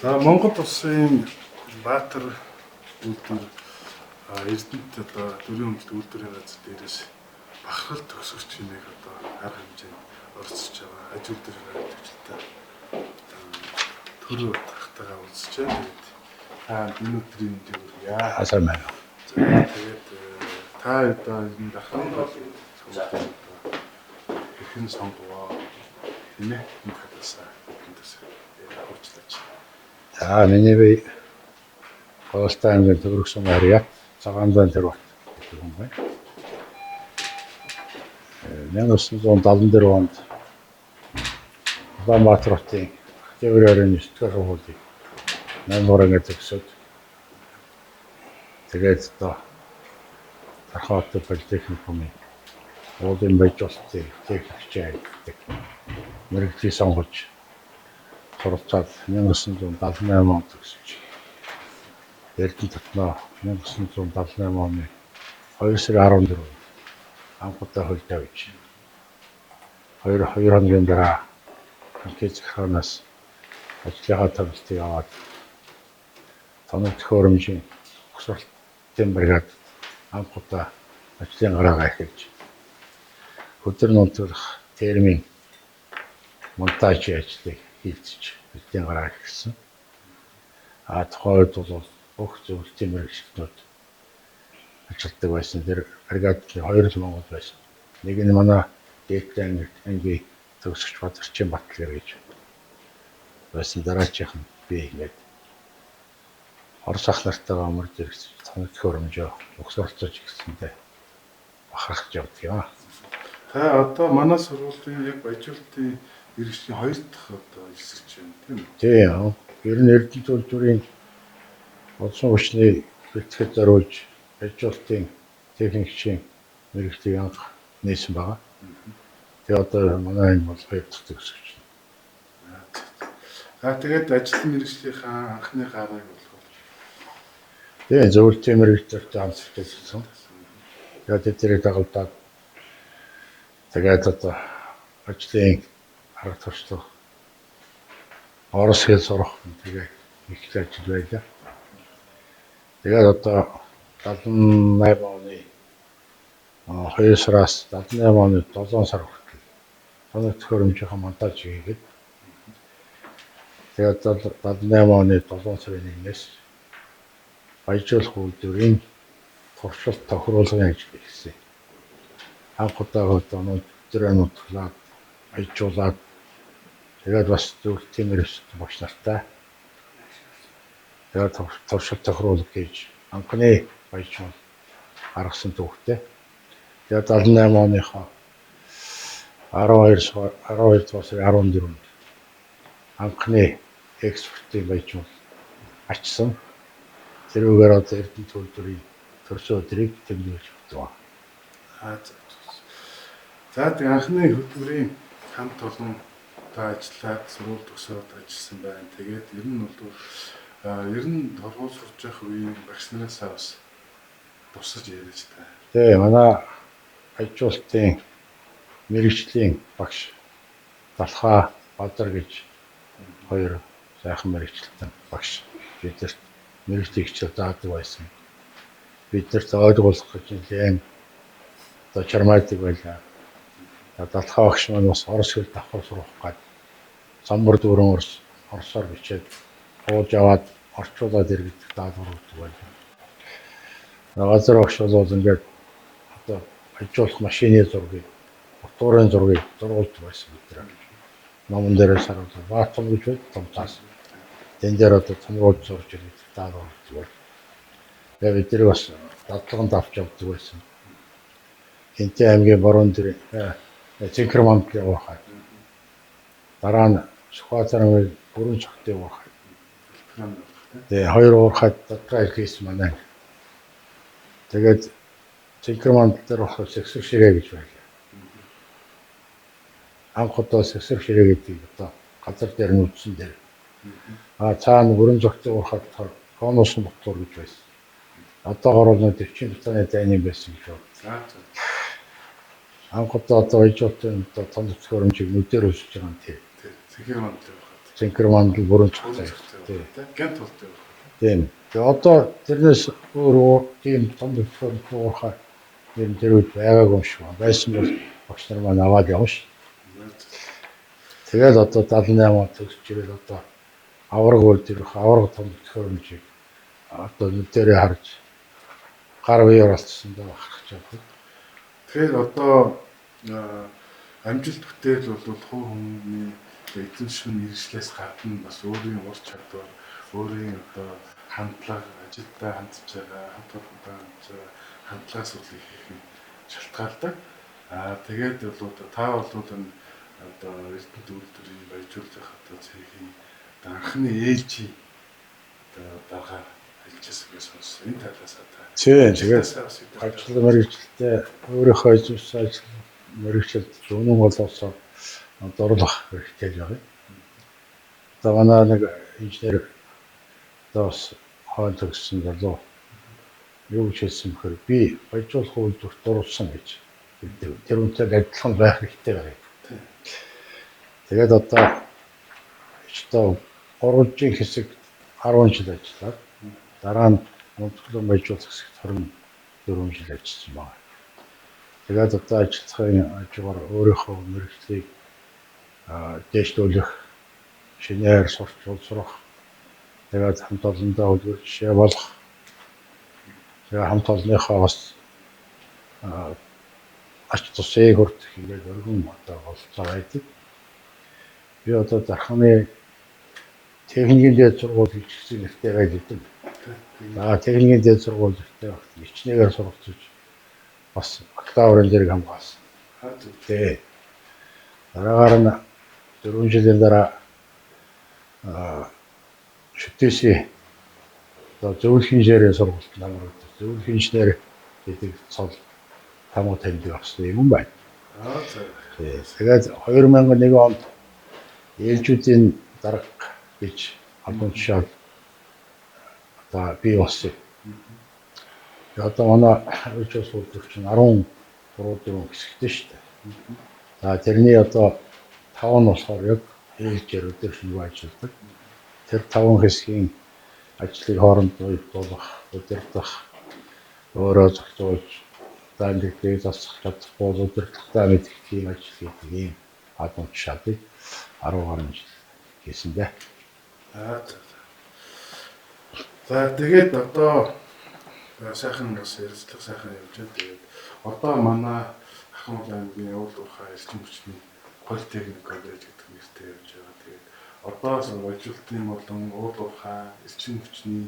За, Монгол улсын Баатар үйлдвэр, Эрдэнэт одоо төрийн өмчлөг үйлдвэрийн газар дээрээс бахархал төгсөгч хэмээх одоо арга хэмжээнд оролцож байгаа аж үйлдвэрийн ажилтнтай төр тахтайгаа уулзч байна. Тэгээд та энэ өдрийн мэндийг хүргье. Асар байна. За, тэгээд та одоо энэ дахин сургуулийн одоо хэрхэн сонговоо, тийм ээ, энэ талаас эндээс уучлаач. За, миний бие Голтой аймгийн Төгрөгсөн Харьяат Цагаандаан Тэрбат гэдэг хүн байна. 1974 онд Улаанбаатар хотын Октябрь оройн 9 дугаар сургуулийг 8 дугаар анги төгсөөд, тэгээд одоо Тархан хотын политехникумын уулын баяжуулалтын техникчийн гэдэг мэргэжлийг сонгож суралцаад 1978 онд төгсөж, Эрдэнэ татнаа 1978 оны 2 сарын 14-нд анх удаа хөл тавьж, 2 хоногийн дараа анхны захиргаанаас ажлынхаа томилтыг аваад тоног төхөөрөмжийн угсралтын бригадад анх удаа ажлын гараагаа эхэлж, өдөр нунтаглах термийн монтажийн ажлыг хийлцэж ажлын гараа эхэлсэн. А тухайн үед бол бүх зөвлөлтийн мэргэжилтнүүд ажилладаг байсан. Тэр бригадад хоёр л монгол байсан. Нэг нь манай дээд анги төгсөгч Бадарчин Баталгэр гэж байсан. Дараачих нь би ингээд Орос ах нартайгаа мөрж иргэсэж тоног төхөөрөмжөө угсралцаж эхэлсэндээ бахархаж явдаг юм. Та одоо манай сургуулийн яг баяжуулалтын мэргэжлийн хоёр дахь одоо элсэгч байна, тийм үү? Тийм. Ер нь Эрдэнэт үйлдвэрийн олсон хүчний бэлтгэхэд зориулж баяжуулалтын техникчийн мэргэжлийг анх нээсэн байгаа. Тэгээ одоо манай анги бол хоёр дахь төгсөгч. За, тэгээд ажлын мэргэжлийнхаа анхны гарааг болохоор Тийм, зөвлөлтийн мэргэжилттэй хамт ажилласан. Тэгээд тэднийг дагалдаад, тэгээд одоо ажлын арга туршлага, орос хэл сурах, тэгээ их л ажил байлаа. Тэгээд одоо 78 оны 2 сараас 78 оны 7 сар хүртэл тоног төхөөрөмжийнхөө монтаж хийгээд, тэгээд 78 оны 7 сарын 1-ээс баяжуулах үйлдвэрийн туршилт тохируулгын ажил эхэлсэн. Анх удаа одоо өдрөө нутглаад баяжуулаад, тэгээд бас зөвлөлтийн мэргэжилтэн багш нартай тэгээд туршилт тохируулга хийж анхны баяжуул гаргасан түүхтэй. Тэгээд 78 оныхоо 12 дугаар сарын 14-нд анхны экспортын баяжуул ачсан. Тэрүүгээр одоо Эрдэнэт үйлдвэрийн төрсөн өдрийг тэмдэглэж явдаг. Аа, за. За, тэгээ анхны хөтөлбөрийн хамт олон та ажиллаад, сургууль төгсөөд ажилласан байна. Тэгээд ер нь бол ер нь торгуул сурж явах үеийн багш нараасаа бас тусаж яриач та. Тэгээ манай баяжуулалтын мэргэжлийн багш Далхаа, Базар гэж хоёр сайхан мэргэжилтэн багш бидэрт мэргэжлийн хичээл заадаг байсан. Бидэрт ойлгуулах гэж нэлээн одоо чармайдаг байлаа. Далхаа багш маань бас орос хэл давхар сурах гээд самбар дүүрэн орос оросоор бичээд хуулж аваад орчуулад иргэдэг даалгавар өгдөг байлаа. Газар багш бол ингээд одоо баяжуулах машины зургийг, моторын зургийг зургуулдаг байсан бид нар. Номон дээрээ саруулдаг. Баатал гэж байд том цаас. Тэн дээр одоо томруулж зурж иргэдэг даалгавар өгдөг байл. Тэгээ бид нар бас дадлаганд авч явдаг байсан. Хинтээ аймгийн Борон дээр Цэнхэр мандлын уурхай. Дараа нь Сүхбаатар аймгийн Бүрэн цогтын уурхай. Тэгээ хоёр уурхайд дотроо хийсэн манай. Тэгээд Цэнхэр мандал дээр болохоор сэгсэр ширээ гэж байлаа. Анх удаа сэгсэр ширээ гэдгийг одоо газар дээр нь үтсэн дээр. А цаана Бүрэн цогтын уурхайд болохоор конусын ботлоор гэж байсан. Одоогор бол төвчийн битаны дайны байсан гэж байна. Анх удаа одоо баяжуулалтын одоо том төхөөрөмжийг нүдээр үзэж байгаа юм тий. Цэнхэр мандлын уурхайд. Цэнхэр мандал бүрэн цогтой. Тийм. Гэнт болтой. Тийм. Тэгээ одоо тэрнээс өөр тийм том төхөөрөмж уурхай ер нь тэр үед байгаагүй юм шиг байна. Байсан бол багш нар маань аваад явна ш. Тэгэл одоо 78 он төгсөж ирэл одоо авраг үйлдвэр, авраг том төхөөрөмжийг одоо нүдэрээ харж гар биеэр болцсон даа бахархаж байгаа. Тэгэхээр одоо амжилт бүтээл бол хувь хүний эзэмших мэргэжлээс гадна бас өөрийн ур чадвар, өөрийн одоо хандлага, ажилдаа хандж байгаа, хамт олонтой хандж байгаа хандлагаас бол их их шалтгаалдаг. Аа тэгээд бол та бол энэ одоо Эрдэнэт үйлдвэрийн баяжуулах одоо цехийн одоо анхны ээлжийн одоо даргаар ажилласан гэж сонссон. Энэ талаас одоо Тийм, тэгээд ажил мэргэжилтэй өөрийнхөө эзэмшсэн ажил мэргэжилд үнэн болоосоо дурлах хэрэгтэй л байна. Одоо манай нэг инженер одоо бас хойно төгссөн залуу юу гэж хэлсэн бэхээр би баяжуулах үйлдвэрт дурлсан гэж хэлдэг. Тэр үнтэй адилхан байх хэрэгтэй байна. Тэгээд одоо гурвалжийн хэсэг 10 жил ажиллаад дараа нь Монголын баяжуулах хэсэгт 24 жил ажилласан байна. Тэгээд одоо ажиллахын хажуугаар өөрийнхөө мэргэжлийг дээшлүүлэх, шинээр сурч боловсрох, тэгээд хамт олондоо үлгэр жишээ болох, тэгээд хамт олонныхоо бас ач тусыг хүртэх ингээд өргөн одоо болцоо байдаг. Би одоо Дарханы техникийн дээд сургууль гэж хэсэг нэртэй байж идэв. За техникийн дээд сургууль нэртэй багт ичнэгээр суралцж бас бакалаврын зэрэг хамгаалсан. Тий. Дараагаар нь 4 жилийн дараа шүтээсийн одоо зөвлөх инженерийн сургуульд намрагдав. Зөвлөх инженер гэдэг цол тамга таньдаг авсан юм байна. Тий. Тэгээд 2001 онд ээлжүүдийн дарга гэж албан тушаал одоо бий болсон. Одоо манай ээлжүүд үйлдвэр чинь 13 4 хэсэгтэй шүү дээ. За тэрний одоо 5 нь болохоор яг ээлжээр өдөр шөнөгүй ажилладаг. Тэр 5 хэсгийн ажлыг хоорондоо уялдуулах, удирдах, өөрөө зохицуулж, даанлагыг засах чадахгүй бол удирдлагатай мэдэх тийм ажил хийдэг ийм албан тушаалыг 10 гаруй жил хийсэн дээ. За тэгээд одоо сайхан бас ярилцлага сайхан явж байна. Тэгээд одоо манай Хахмал аймгийн Уул уурхай эрчим хүчний политехник коллеж гэдэг нэртэй явж байгаа. Тэгээд одоо баяжуулалтын болон уул уурхай эрчим хүчний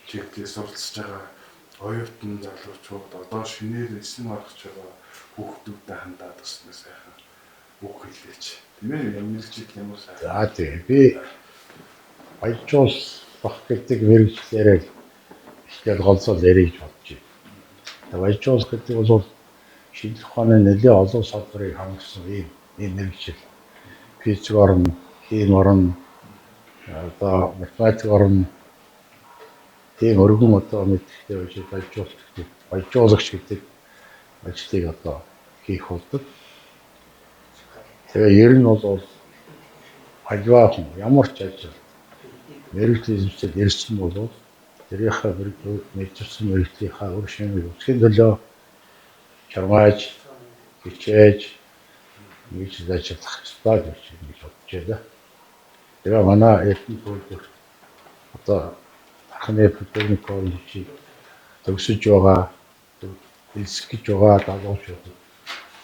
чиглэлээр суралцж байгаа оюутан залуучууд одоо шинээр эсэм гаргаж байгаа хүүхдүүдэд хандаад бас нэг сайхан үг хэлээч. Тийм ээ, мэргэжил ямар сайхан. За тийм. Би баяжуулах гэдэг мэргэжлээрээ ихтэй голцол ярих гэж бодож байна. Тэгээ баяжуулах гэдэг бол шинжлэх ухааны нэлээд олон салбарыг хамарсан ийм мэргэжил. Физик орно, хим орно, одоо математик орно. Тийм өргөн одоо мэдлэгтэй байж баяжуулах гэдэг, баяжуулагч гэдэг ажлыг одоо хийх болдог. Тэгээ ер нь бол аливаа хүн ямар ч ажил мэргэжлийн эзэмшил ирсэн бол тэрийнхээ мэргэжсэн мэргэжлийнхаа өр шимийг үүсгэхийн төлөө чармааж, хичээж ингэж ажиллах ёстой гэж ингэж бодож байна. Тэгээ манай Эрдэнэт үйлдвэрт одоо Дарханы политехник коллежийг төгсөж байгаа, элсэх гэж байгаа залуучуудад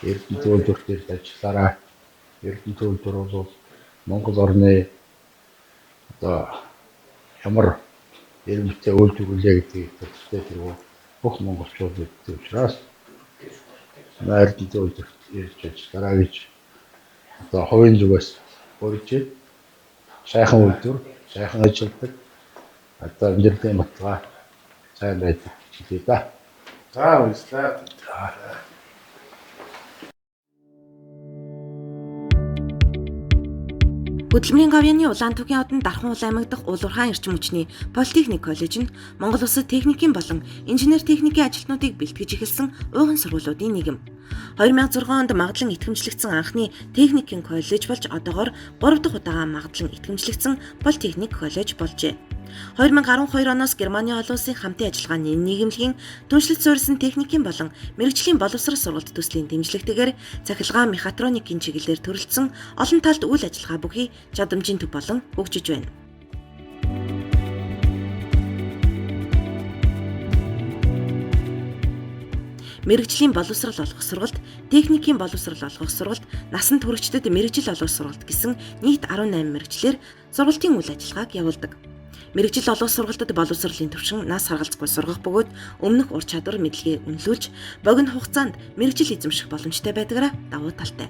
Эрдэнэт үйлдвэрт ирж ажиллаарай. Эрдэнэт үйлдвэр бол Монгол орны одоо ямар эрмэлтэй үйлдвэр үлээ гэдгийг төлөвтэй тэргүй бүх монголчууд мэддэг учраас манай Эрдэнэт үйлдвэрт ирж ажиллаарай гэж одоо хувийн зүгээс урьж байна. Сайхан үйлдвэр, сайхан ажилладаг, одоо амьдралын баталгаа сайн байдаг гэж хэлье да. За баярлалаа. За. Хөдөлмөрийн говьны Улаантүгийн одонд Дархан уул аймаг дахь Уул уурхайн эрчим хүчний политехник коллеж нь Монгол улсад техникийн болон инженер техникийн ажилтнуудыг бэлтгэж эхэлсэн ууган сургуулиудын нэг юм. 2006 онд магадлан итгэмжлэгдсэн анхны техникийн коллеж болж одоогоор 3 дахь удаага магадлан итгэмжлэгдсэн политехник коллеж болжээ. 2012 оноос Германы олон улсын хамтын ажиллагааны нийгэмлэгийн түншлэлт суурилсан техникийн болон мэргэжлийн боловсрол сургалт төслийн дэмжлэгтэйгээр цахилгаан мехатроникийн чиглэлээр төрөлдсөн олон талд үйл ажиллагаа бүхий чадамжийн төв болон хөгжиж байна. Мэргэжлийн боловсрол олгох сургалт, техникийн боловсрол олгох сургалт, насанд хүрэгчдэд мэргэжил олгох сургалт гэсэн нийт 18 мэргэжлээр сургалтын үйл ажиллагааг явуулдаг. Мэргэжил олгох сургалтад боловсролын түвшин нас харгалзахгүй сургах бөгөөд өмнөх ур чадвар мэдлэгээ үнэлүүлж богино хугацаанд мэргэжил эзэмших боломжтой байдгаараа давуу талтай.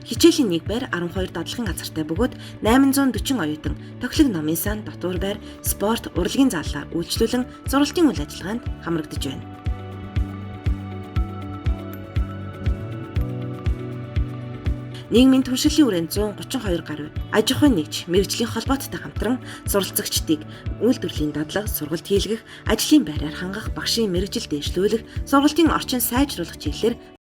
Хичээлийн нэг байр 12 дадлагын газартай бөгөөд 840 оюутан тохилог номын сан, дотуур байр, спорт, урлагийн заалаар үйлчлүүлэн сургалтын үйл ажиллагаанд хамрагдаж байна. Нийгмийн түншлэлийн хүрээнд 132 гаруй аж ахуйн нэгж мэргэжлийн холбооттой хамтран суралцагчдыг үйлдвэрлэлийн дадлага, сургалт хийлгэх, ажлын байраар хангах, багшийн мэргэжил дэвшлүүлэх, сургалтын орчин сайжруулах чиглэлээр